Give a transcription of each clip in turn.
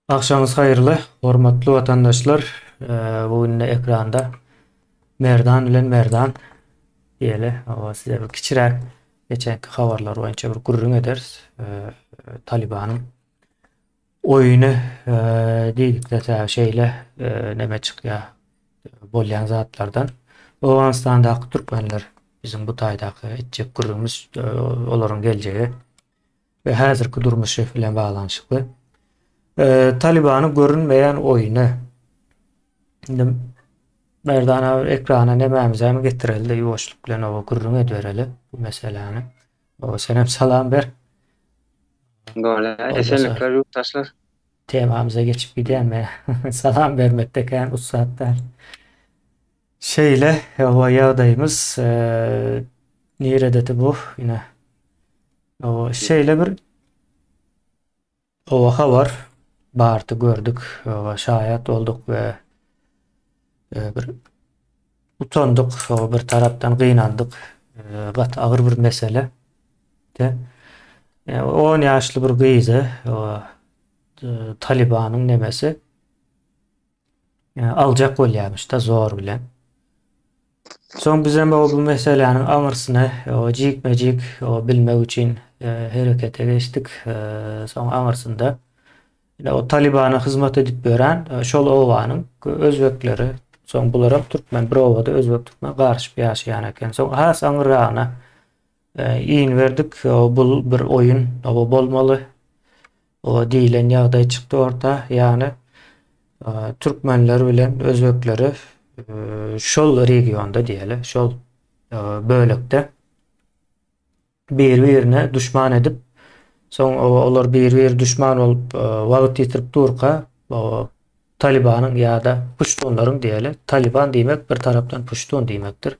Agşamyňyz haýyrly, hormatly watandaşlar. Bu günde ekranda Merdan bilen Merdan diýeli. Hawa, size bir kiçiräk geçenki habarlar boýunça bir gürrüň ederis. Talibanyň oýny diýdikde sebäbi şeýle neme çykýar bolýan zatlardan. Owganystandaky türkmenler biziň bu taýdaky etjek gürrüňimiz olaryň geljegi. we häzirki durmuşy bilen baglanyşykly. Talibanyň görünmeýän oýny. Indi Merdan abi ekrana nemämizem getireli-de ýuwaşlyk bilen oba gürrüň edibereli bu meseläni. Oba senem salam ber. Bolýar. Esenlikler ýurtdaşlar. Temamyza geçip gidýän men. Salam bermekde kän ussat däl. Şeýle oba ýagdaýymyz nirededi bu ine. Oba şeýle bir oba habar bardy gördük oba şaýat bolduk we bir utandyk oba bir tarapdan gynandyk gaty agyr bir mesele. De 10 ýaşly bir gyzy oba Talibanyň nemesi aljak bolýarmyş-da zor bilen. Soň bizem o bu meseläniň aňyrsyny jikme-jik bilmek üçin herekete geçdik. Soň aňyrsynda o Talibana hyzmat edip ýören şol obanyň özbekleri, soň bularam türkmen bir obada özbek türkmen garyşyp ýaşaýan eken. Soň has aňyrragyna Inberdik, bul bir oýun bolmaly diýlen ýagdaý çykdy orta. Ýagny türkmenler bilen özbekleri şol regionda diýeli, şol bölekde bir-birine duşman edip, soň olar bir-biri duşman bolup wagt ýitirip durka, Talibanyň ýa-da puştunlaryň diýeli, Taliban diýmek bir tarapdan puştun diýmekdir.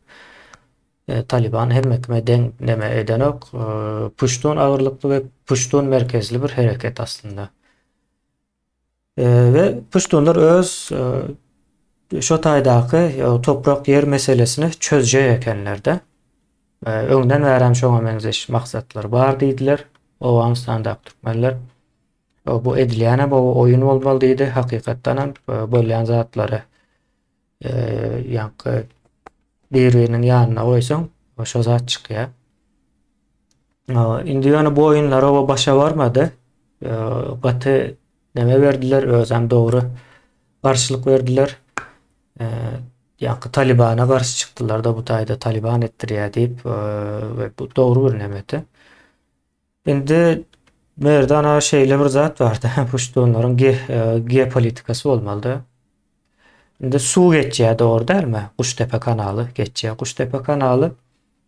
Taliban hemme kime deň neme edenok. Puştun agyrlykly we puştun merkezli bir hereket aslynda. We puştunlar öz şo taýdaky toprak ýer meselesini çözjek ekenlerde. Öňden bärem şoňa meňzeş maksatlar bar diýdiler. Owganystandaky türkmenler. Bu edilýänem oýun bolmaly diýdi. Hakykatdan hem bolýan zatlary ýaňky bir-biriniň ýanyna goýsaň, şo zat çykýar. Indi ýöne bu oýunlar oba başa barmady. Gaty neme berdiler, özem dogry garşylyk berdiler. Ýaňky Talibana garşy çykdylar-da bu taýda Taliban etdirýär diýip, we bu dogry bir nemedi. Indi Merdan aga şeýle bir zat bardy, puştunlaryň ge, e, geopolitikasy bolmalydy. Indi suw geçýär, dogry dälmi? Guştepe kanaly geçýär. Guştepe kanaly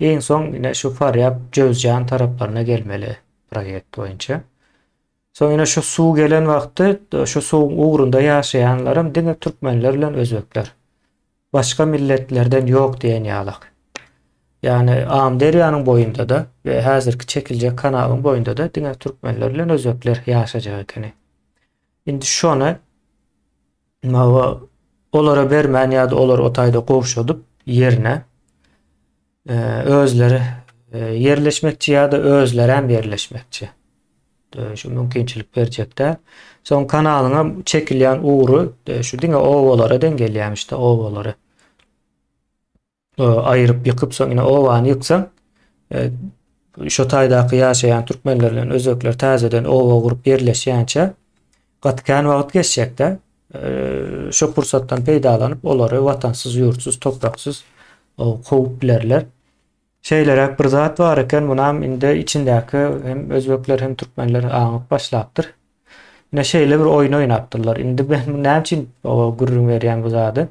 iň soň ine şu Farýab, Jöwzjan taraplaryna gelmeli proýekt boýunça. Soň ine şu suw gelen wagtdy şu suwuň ugrunda ýaşaýanlaram diňe türkmenler bilen özbekler. Başga milletlerden ýok diýen ýalak. Ýagny Amyderýanyň boýunda-da we häzirki çekiljek kanalyň boýunda-da diňe türkmenler bilen özbekler ýaşajak ekeni. Indi şony olara bermän ýa-da olary o taýda gowşadyp ýerine özleri ýerleşmekçi ýa-da özlerem ýerleşmekçi. Şu mümkinçilik berjek däl. Soň kanalyňam çekilýän ugry şu diňe obalara deň gelýämiş-de obalary. Aýryp ýykyp soň ine obany ýyksaň şo taýdaky ýaşaýan türkmenler bilen özbekler täzeden oba gurup ýerleşýänçä gaty kän wagt geçjek-de. Şo pursatdan peýdalanyp olary watansyz, ýurtsuz, topraksyz kowup bilerler. Şeýleräk bir zat bar eken, munam indi içindäki hem özbekler hem türkmenler aňyp başlapdyr. Ine şeýle bir oýun oýnapdyrlar. Indi men näme üçin gürrüň berýän bu zady?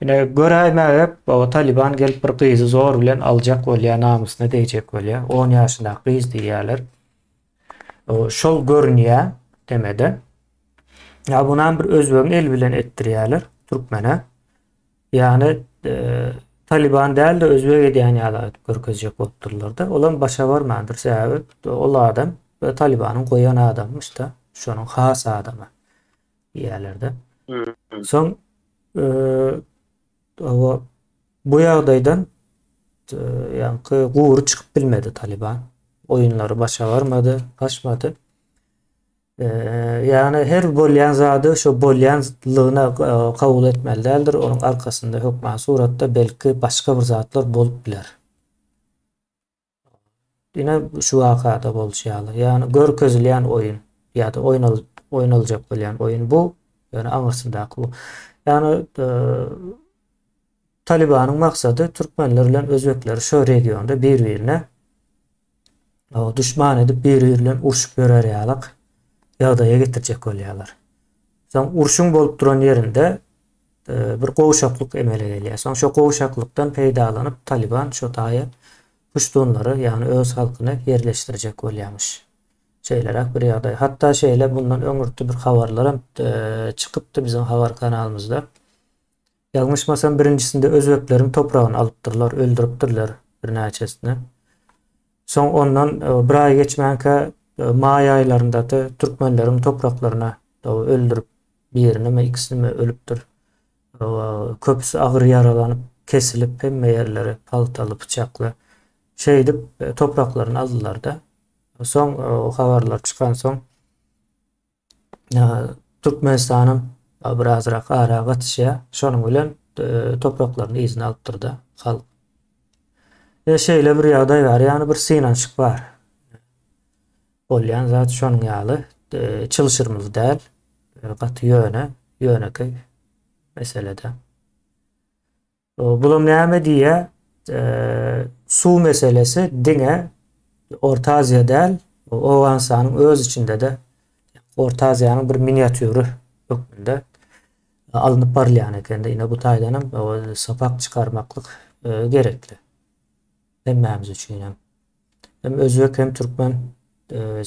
Ine göräýmäge Taliban gelip bir gyzy zor bilen aljak bolýar, namysyna degjek bolýar. 10 ýaşyndaky gyz diýýärler. Şol görünýär demede. Ýa bunam bir özbegiň eli bilen etdirýärler türkmene. Ýagny Taliban däl-de özbek edýän ýaly edip görkezjek bolupdyrlar-da. Olam başa barmandyr. Sebäbi ol adam Talibanyň goýan adamymyş-da. Şonuň has adamy diýýärler-de. Soň bu ýagdaýdan ýaňky gury çykyp bilmedi Taliban. Oýunlary başa barmady, paşmady. Ýagny her bolýan zady şo bolýanlygyna kabul etmeli däldir, onuň arkasynda hökman suratda belki başga bir zatlar bolup biler. Ine şu wakada bolşy ýaly. Ýagny görkezilýän oýun ýa-da oýnaljak bolýan oýun bu, ýöne aňyrsyndaky bu. Ýagny Talibanyň maksady türkmenler bilen özbekleri şo regionda bir-birine duşman edip bir-biri bilen urşup ýörer ýalak ýagdaýa getirjek bolýarlar. Soň urşuň bolup duran ýerinde bir gowşaklyk emele gelýär. Soň şo gowşaklykdan peýdalanyp Taliban şo taýa puştunlary, ýagny öz halkyny ýerleşdirjek bolýarmyş. Şeýleräk bir ýagdaý. Hatda şeýle bundan öňürti bir habarlaram çykypdy biziň habar kanalymyzda. Ýalňyşmasam birinjisinde özbekleriň topragyny alypdyrlar, öldüripdirler birnäçesini. Soň ondan bir aý geçmänkä maý aýlarynda-da türkmenleriň topraklaryna öldürip birinimi ikisinimi ölüpdir. Köpüsi agyr ýaralanyp, kesilip hemme ýerleri paltaly, pyçakly. Şeýdip topraklaryny aldylar-da. Soň o habarlar çykansoň Türkmenistanam birazrak ara gatyşýar. Şonuň bilen topraklaryny yzyna alypdyr-da halk. E şeýle bir ýagdaý bar, ýagny bir synanyşyk bar. Bolýan zat şonuň ýaly çylşyrymly däl, gaty ýöne, ýönekeý meselede. Bulam näme diýýär? Suw meselesi diňe Orta Aziýa däl, Owganystanyň öz içinde-de Orta Aziýanyň bir miniatýury hökmünde alnyp barylýan ekende ine bu taýdan hem sapak çykarmaklyk gerekli. Hemmämiz üçin hem. Hem özbek hem türkmen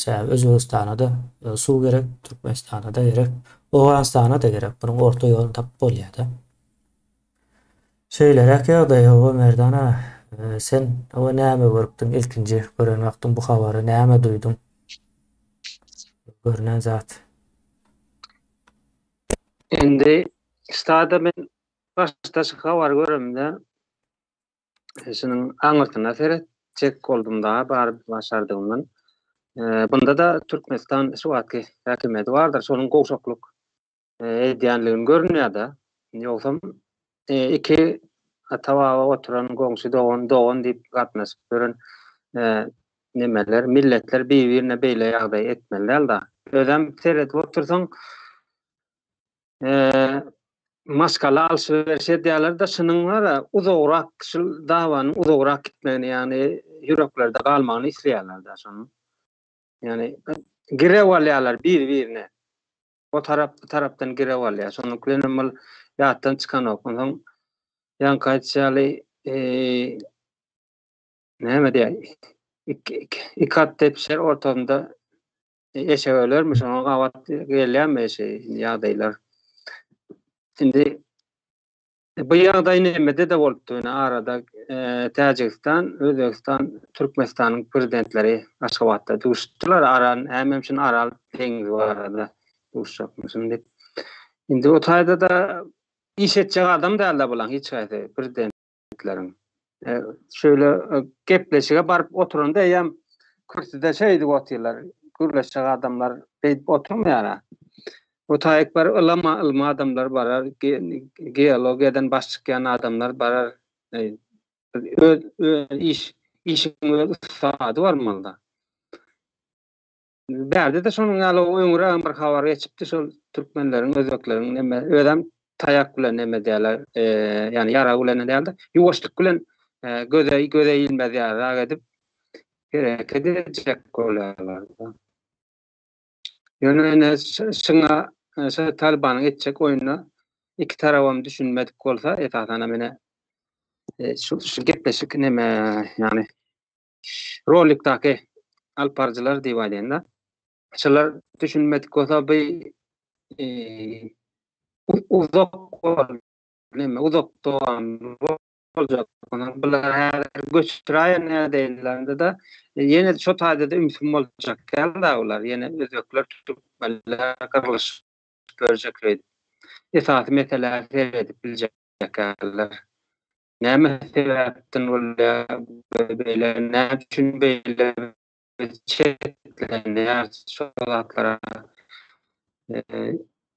sebäbi Özbegistana-da suw gerek, Türkmenistana-da gerek, Owganystana-da gerek. Bunuň orta ýoluny tapyp bolýar-da. Şeýleräk ýagdaý hawa Merdan aga. Sen hawa näme görüpdiň ilkinji gören wagtyň bu habary näme duýduň? Görnen zat. Indi stada men başda şu habary göremde şunuň aňyrsyna seretjek boldum da bar başardygymdan. Bunda-da Türkmenistan şu wagtky häkimiýeti bardyr, şonuň gowşaklyk edýänligini görünýär-de. Ýogsam iki ata-baba oturan goňşy dogan, dogan diýip gatnaşyp ýören nemeler, milletler bir-birine beýle ýagdaý etmeli däl-de. Özem seredip otursaň, maşgala alyş-beriş edýärler-de, şunuň bar-a, uzagrak, şul dawanyň uzagrak gitmegini, ýagny ýüreklerde galmagyny isleýärler-de şonuň. Ýagny girew alýarlar bir-birine. O tarap bu tarapdan girew alýar. Şonuň bilen hem ol ýatdan çykanok. Onsoň ýaňky aýdyşy ýaly näme diýýär? Iki at depişer ortasynda eşek ölermi? Şoňa gabat gelýärmi şu ýagdaýlar? Indi Bu ýagdaý nemede-de bolupdy, ine arada Täjigistan, Özbegistan, Türkmenistanyň prezidentleri Aşgabatda duşuşdylar, Aral, näme üçin Aral deňzi barada duşuşjakmyşyn diýip. Indi o taýda-da iş etjek adam däl-de bulaň hiç haýsy prezidentleriň. Şöyle gepleşige baryp oturanda eýýäm kürsüde şeýdip otyrlar. Gürleşjek adamlar beýdip oturmaýar. Bu taýyk bir ylama ylmy adamlar barar, geologiýadan baş çykýan adamlar barar. Öz öz iş işiň öz ussady bolmaly-da. Bärde-de şonuň ýaly öňrägem bir habar geçipdi şol türkmenleriň, özbekleriň neme, özem taýak bilen neme diýerler, ýagny ýarag bilen däl-de, ýuwaşlyk bilen göze göze ilmez ýalyrak edip hereket edjek bolýarlar. Ýöne ine şuňa şu Talibanyň etjek oýnuna iki tarabam düşünmedik bolsa, esasanam ine şu şu gepleşik neme, ýagny rolikdaki alyp baryjylar diýip aýdaýyn-da. Şular düşünmedik bolsa bu uzak neme uzak dowamly boljak. Bular häzir göçüräýen nädeýinlerinde-de ýene şo taýda-da ümsüm boljak däl-de bular. Ýene özbekler, türkmenler gyrlyşyp ýörjek öýdüp. Esasy meselä seredip biljek däller. Näme sebäpden bolýar beýle, näme üçin beýle biz çetlenýäris şo zatlara.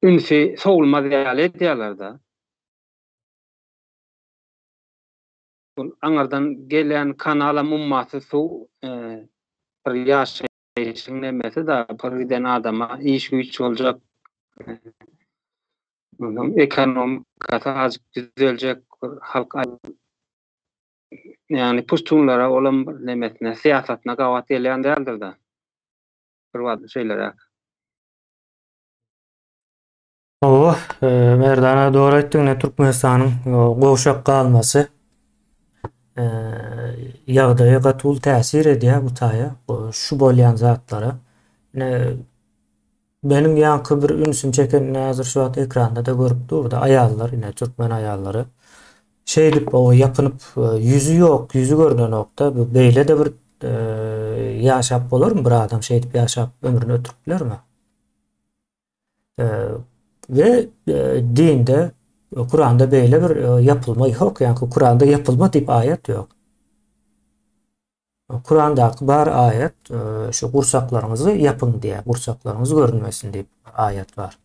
Ünsi sowulmaz ýaly edýärler-de. Bu aňyrdan gelýän kanalam ummasyz suw bir ýaşaýşyň nemesi-da, bir giden adama iş-güýç boljak. Onsoň ekonomikasy azajyk düzeljek, bir halk ýagny puştunlara olam bir nemesine, syýasatyna gabat gelýän däldir-de. Bir wagt şeýleräk. Hawa, Merdana dogry aýtdyň, ine Türkmenistanyň gowşak galmasy ýagdaýa gaty uly täsir edýär bu taýa, şu bolýan zatlara. Ine meniň ýaňky bir ünsümi çeken ine häzir şu wagt ekranda-da görüp dur-da aýallar ine türkmen aýallary şeýdip o ýapynyp ýüzi ýok, ýüzi görnenok-da. Bu beýle-de bir ýaşap bolarmy bir adam şeýdip ýaşap ömrüni ötürip bilermi? We dinde Kuranda beýle bir ýapylma ýok, ýa-ni Kuranda ýapylma diýip aýat ýok. Kurandaky bar aýat şu gursaklaryňyzy ýapyň diýýär, gursaklaryňyz görünmesin diýip aýat bar.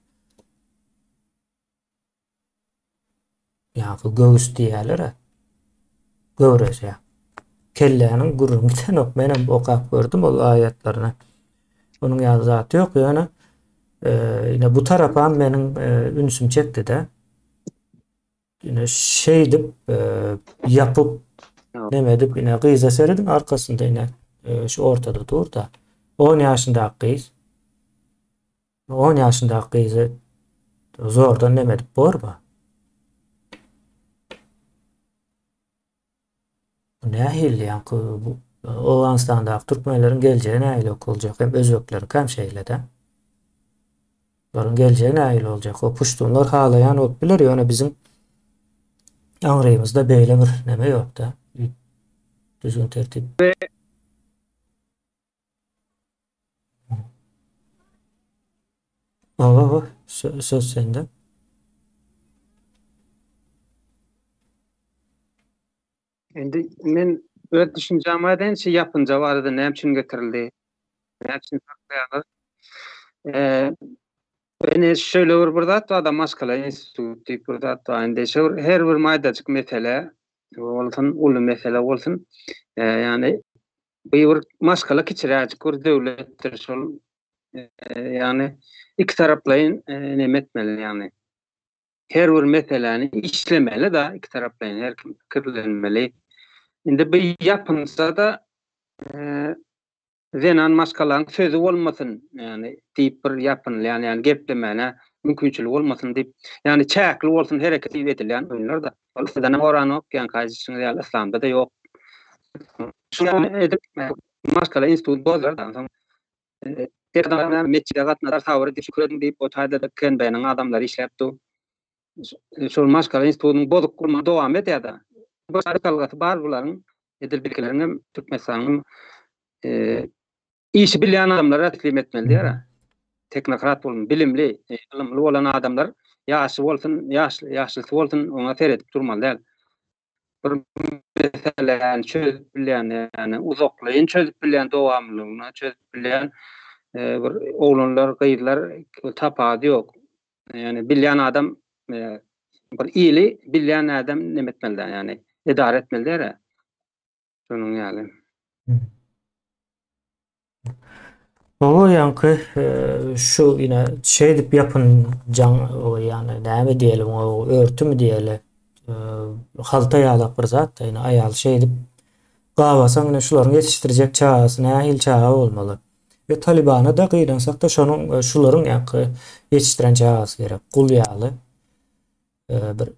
Ýaňky göwüs diýýärler-ä. Göwresi. Kelläniň gürrüňi gidenok. Menem okap gördüm ol aýatlaryny. Onuň ýaly zat ýok, ýöne ine bu tarapam meniň ünsüm çekdi-de. Ine şeýdip ýapyp neme edip ine gyza serediň arkasynda ine şu ortada dur-da. 10 ýaşyndaky gyz. On ýaşyndaky gyzy zordan neme edip bormy? Bu nähili ýaňky bu Owganystandaky türkmenleriň geljegi nähili boljak hem özbekleriňki hem şeýle-de. Olaryň geljegi nähili boljak? O puştunlar halaýan bolup biler, ýöne biziň aňrymyzda beýle bir neme ýok-da. Düzgün tertip. Hawa, söz sende. Indi men öz düşünjämi aýdaýyn, şu ýapynja barada näme üçin getirildi? Näme üçin saklaýarlar? Eee, indi şeýle bir bir zat bar-da, maşgala institut diýip bir zat bar. Indi şu her bir maýdajyk mesele bolsun, uly mesele bolsun, ýagny Bu bir maşgala kiçiräjik bir döwletdir şol ýagny iki taraplaýyn neme etmeli ýagny her bir meseläni işlemeli da iki taraplaýyn her kim pikirlenmeli. Indi bu ýapynsa-da zenan maşgalaň sözi bolmasyn ýagny diýip bir ýapynylýan ýagny geplemäne mümkinçiligi bolmasyn diýip ýagny çäkli bolsun hereket diýip edilýän oýunlar-da. Ol sizden goranok ýaňky aýdyşyňyz ýaly yslamda-da ýok. Şuny edip maşgala institut bozar da soň metjide gatnadar sabyr edip şükür ediň diýip o taýda-da KNB-niň adamlary işläp dur. Şol maşgala institutynyň bozuk bolmagy dowam edýär-de. Bu çykalgasy bar bularyň edil beýlekileriň hem Türkmenistanyň Işi bilýän adamlara teslim etmeli diýär. Teknokrat bolun, bilimli, ylymly bolan adamlar ýaşy bolsun, ýaş ýaşlysy bolsun oňa seredip durmaly däl. Bir meseläni çözüp bilýän, ýagny uzaklaýyn çözüp bilýän, dowamlylygyna çözüp bilýän bir oglanlar, gyzlar tapawudy ýok. Ýagny bilýän adam bir ili bilýän adam neme etmeli däl, ýagny edara etmeli däl. Şonuň ýaly. Oba ýaňky şu ýene şeýdip ýapynjaň ýagny näme diýeli oňa örtümi diýeli halta ýalak bir zat da ýene aýal şeýdip gabasaň ine şularyň ýetişdirjek çagasy nähili çaga bolmaly. We Talibana da gynansak-da şonuň şularyň ýaňky ýetişdiren çagasy gerek gul ýaly. bir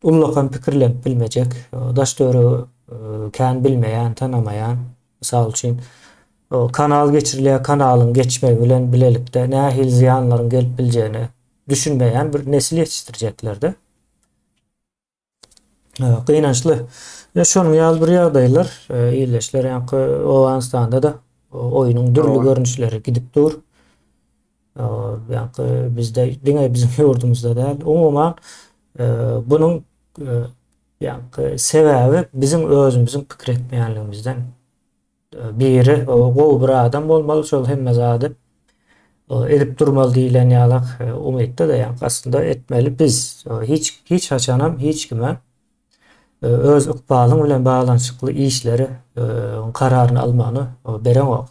ullakan pikirlenip bilmejek, daş-töweregi kän bilmeýän, tanamaýan, mysal üçin, kanal geçirilýär, kanalyň geçmegi bilen bilelikde nähili zyýanlaryň gelip biljegine düşünmeýän bir nesil ýetişdirjeklerde. Gynançly. Ýa şonuň ýaly bir ýagdaýlar, ildeşler, ýaňky Owganystanda-da oýnuň dürli görnüşleri gidip dur. Ýaňky bizde diňe biziň ýurdumyzda däl, umuman bunuň ýaňky sebäbi biziň özümiziň pikir etmeýänligimizden. Biri gowy bir adam bolmaly, şol hemme zady. Edip durmaly diýlen ýalak umytda-da ýaňky aslynda etmeli biz. Hiç hiç haçanam hiç kime öz ykbalyň bilen baglanyşykly işleri kararyny almagyny bereňok.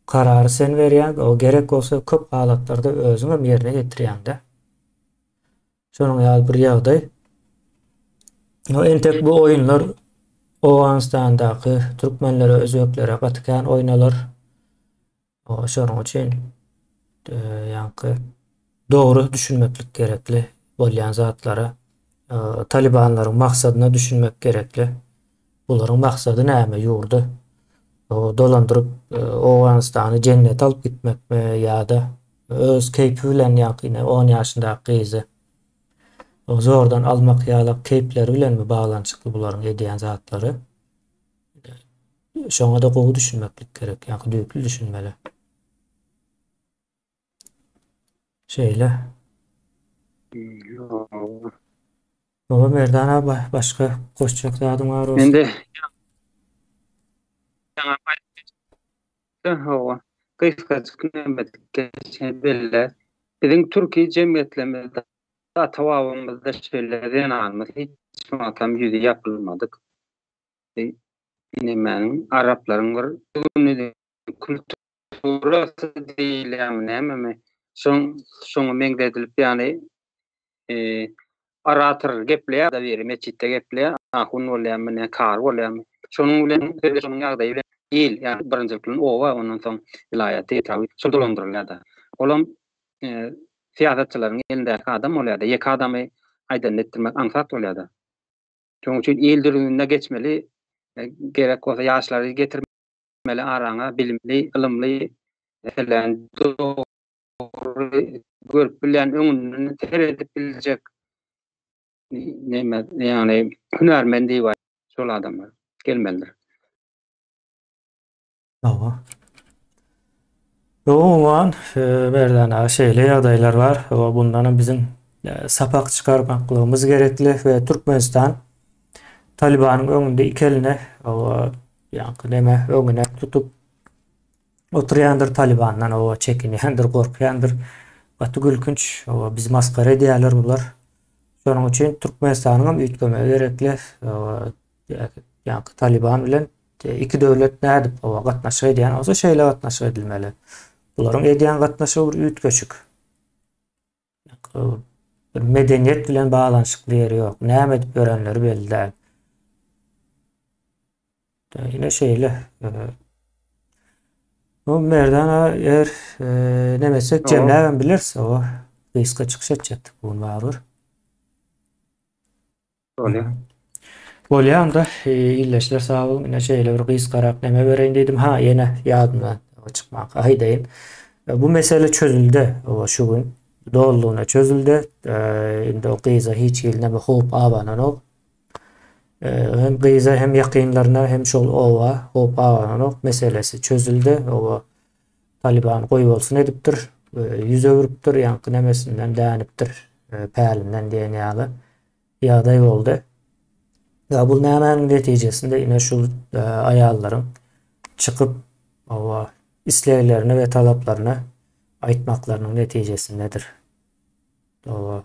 Karary sen berýäň, o gerek bolsa köp halatlarda özüňem ýerine ýetirýäň-de. Şonuň ýaly bir ýagdaý. Entek bu oýunlar Owganystandaky türkmenlere, özbeklere gaty kän oýnalar. Şonuň üçin ýaňky dogry düşünmeklik gerekli bolýan zatlara. Talibanlaryň maksadyna düşünmek gerekli. Bularyň maksady näme ýurdy dolandyryp Owganystany jennete alyp gitmekmi ýa-da öz keýpi bilen ýaňky ine on ýaşyndaky gyzy zordan almak ýalak keýpleri bilenmi baglanyşykly bularyň edýän zatlary. Şoňa-da gowy düşünmeklik gerek, ýa-da düýpli düşünmeli. Şeýle. Baba Merdan abi başga goşjak zadyň bar bolsa. Indi Hawa, gysgajyk näme geçen belli. Biziň türki jemgyýetlerimizde ata-babamyzda şeýle zenanymyz hiç wagtam ýüzi ýapylmadyk. Nemäniň araplaryň bir düzgüni kulturasy diýilýärmi nämemi şoň şoňa meňzedilip ýagny orator gepleýär da biri metjitde gepleýär ahun bolýarmy ne kary bolýarmy şonuň bilen şonuň ýagdaýy bilen il ýagny birinjilik bilen oba ondan soň welaýaty etraby şol dolandyrylýar-da olam syýasatçylaryň elindäki adam bolýar-da ýeke adamy aýdanyny etdirmek aňsat bolýar-da. Şonuň üçin il düzgünine geçmeli, gerek bolsa ýaşlary getirmeli araňa, bilimli, ylymly, meseläni dogry görüp bilýän, öňünden seredip biljek neme, ýagny hünärmen diýip şol adamlar gelmelidir. Hawa. Umuman, Merdan aga şeýle ýagdaýlar bar. Hawa, bundanam biziň sapak çykarmaklygymyz gerekli we Türkmenistan Talibanyň öňünde iki elini hawa, ýaňky neme öňüne tutup oturýandyr Talibandan hawa çekinýändir, gorkýandyr. Gaty gülkünç. Hawa, bizi masgara edýärler bular. Şonuň üçin Türkmenistanyň hem üýtgemegi gerekli. Hawa, ýaňky Taliban bilen iki döwlet nädip oba gatnaşyk edýän bolsa şeýle gatnaşyk edilmeli. Bularyň edýän gatnaşygy bir üýtgeşik. Bir medeniýet bilen baglanyşykly ýeri ýok. Näme edip ýörenleri belli däl. Ine şeýle. Bu Merdan aga eger neme etsek jemläbem bileris. Oba gysga çykyş etjekdik bu gün barybir. Bolýar. Bolýar onda ildeşler sag boluň. Ine şeýle bir gysgarak neme bereýin diýdim. Ha ýene ýadymdan çykmanka aýdaýyn. Bu mesele çözüldi. O şu gün dolulygyna çözüldi. Indi o gyza hiç hili neme howp abananok. Hem gyza hem ýakynlaryna hem şol oba howp abananok. Meselesi çözüldi. Oba Taliban goýbolsun edipdir. Ýüz öwrüpdir, ýaňky nemesinden dänipdir, pälinden diýen ýaly ýagdaý boldy. Ýa bu nämäniň netijesinde ine şu aýallaryň çykyp oba isleglerini we talaplaryny aýtmaklarynyň netijesindedir. Oba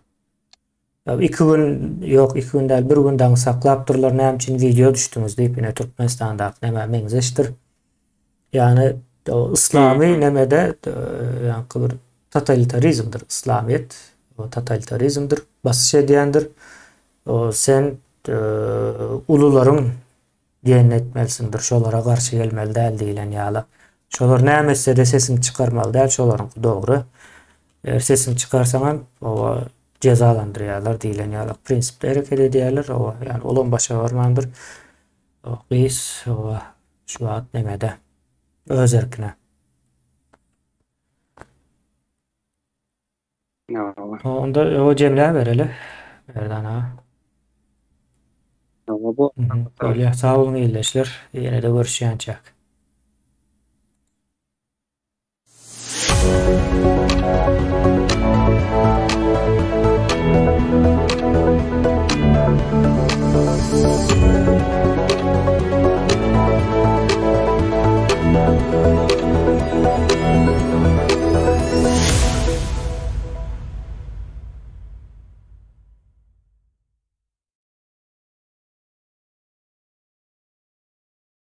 Iki gün, ýok iki gün däl, bir gün daňy saklapdyrlar, näme üçin wideo düşdüňiz diýip, ine Türkmenistandaky nämä meňzeşdir. Ýagny yslamy nemede ýaňky bir totalitarizmdir, yslamyýet totalitarizmdir, basyş edýändir. Sen ulularyň diýenini etmelisindir, şolara garşy gelmeli däl diýlen ýaly. Şolar näme etse-de sesiňi çykarmaly däl, şolaryňky dogry. Eger sesiňi çykarsaňam, oba jezalandyrýarlar diýlen ýaly prinsipde hereket edýärler. Oba, ýagny olam başa barmandyr. O gyz, oba, şu wagt nemede, öz erkine. Onda o jemläbereli. Merdan aga. Bu. Bolýar. Sag boluň ildeşler. Ýene-de görüşýänçäk.